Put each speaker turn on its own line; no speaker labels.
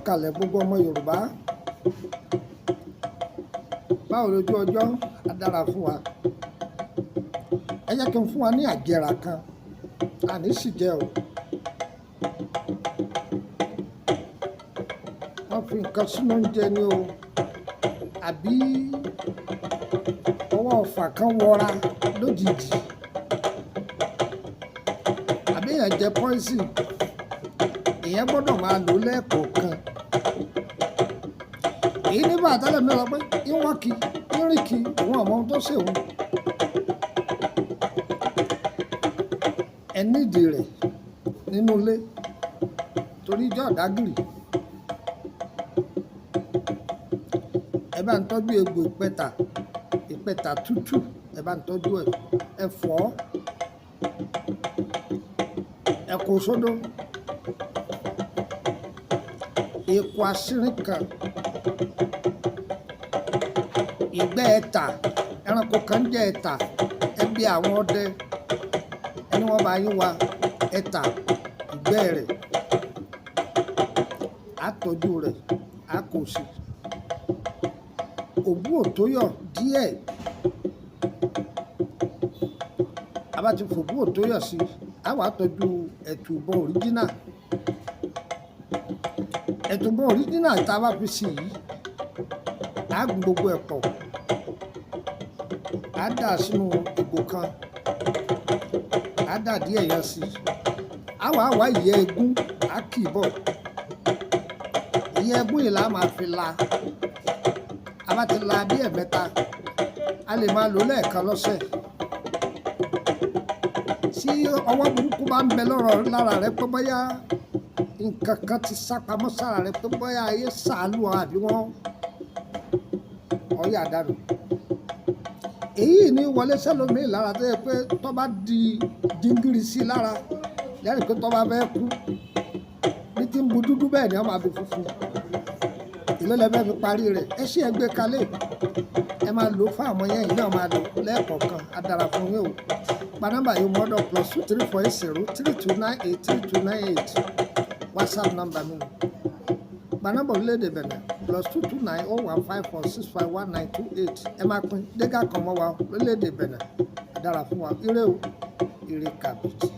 Kalẹ̀ gbogbo ọmọ Yorùbá. Báwo lójú ọjọ́? Á dára fún wa. Ẹ jẹ́ kí n fún wa ní àjẹrà kan, àní sì jẹ́ o. Wọ́n fi nǹkan sínú oúnjẹ ni o, àbí ọwọ́ ọ̀fà kan wọra lójijì, àbí èèyàn jẹ poison, èèyàn gbọ́dọ̀ máa lò ó lẹ́ẹ̀kọ̀ọ̀kan. Èyí nígbà tẹ́lẹ̀ mi sọ pé ìwọ́n kí ìrìn kí òun àmọ́ ohun tó ṣe òun. Ẹ nídìí rẹ̀ nínú ilé torí ijọ́ ọ̀dágìrì. Ẹ bá ń tọ́jú egbò ìpẹta, ìpẹta tútù, ẹ bá ń tọ́jú ẹ̀, ẹ fọ̀ ọ́, ẹ kó sódó. Eku asírín kan, ìgbẹ́ ẹ̀tà, ẹranko kan jẹ́ ẹ̀tà, ẹ bí àwọn ọdẹ, ẹni wọ́n bá yín wa ẹ̀tà, ìgbẹ́ rẹ̀, á tọ́jú rẹ̀, á kó sí. Òwú òtóyọ̀ díẹ̀, a bá ti fòwú òtóyọ̀ sí, á wá tọ́jú ẹ̀tùbọ̀ original. Ẹ̀tùbọ̀ original tá a bá fi sí yìí, á gún gbogbo ẹ̀ pọ̀, á dà sínú ìgò kan, á dà díẹ̀ yẹn sí, á wá wá ìyẹ́ egún, á kì í bọ̀. Ìyẹ́ egún yìí la máa fi la. A bá ti la bí ẹ̀mẹ́ta, a lè máa lò ó lẹ́ẹ̀kan lọ́sẹ̀. Tí ọwọ́ burúkú bá ń bẹ lọ́rọ̀ lára rẹ pé bóyá nǹkan kan ti sá pamọ́ sára rẹ, pé bóyá ayé sàálù ọ àbí wọ́n ọ̀yà dànù. Èyí ni wọlé sẹ́lòmíì lára tó yẹ pé tó bá di jingiri sí lára, lẹ́rìí pé tó bá fẹ́ kú, bí tí ń bu dúdú bẹ́ẹ̀ ni wọ́n máa fi funfun. Èló lẹ fẹ́ fi parí rẹ̀? Ẹ ṣí ẹgbẹ́ kalẹ̀. Ẹ máa lò fún àwọn yẹn, yìí náà máa lò lẹ́ẹ̀kọ̀ọ̀kan. Á dára fún yín o. Pa nọ́mbà yìí mọ́dọ̀ +234 80 3298 3298. WhatsApp number mi nù. Pa nọ́mbà orílẹ̀-èdè Benin +229 01 54 65 19 28. Ẹ máa pín dégà kan mọ́ wa orílẹ̀-èdè Benin. Á dára fún wa. Ire o, ire kàbìtì.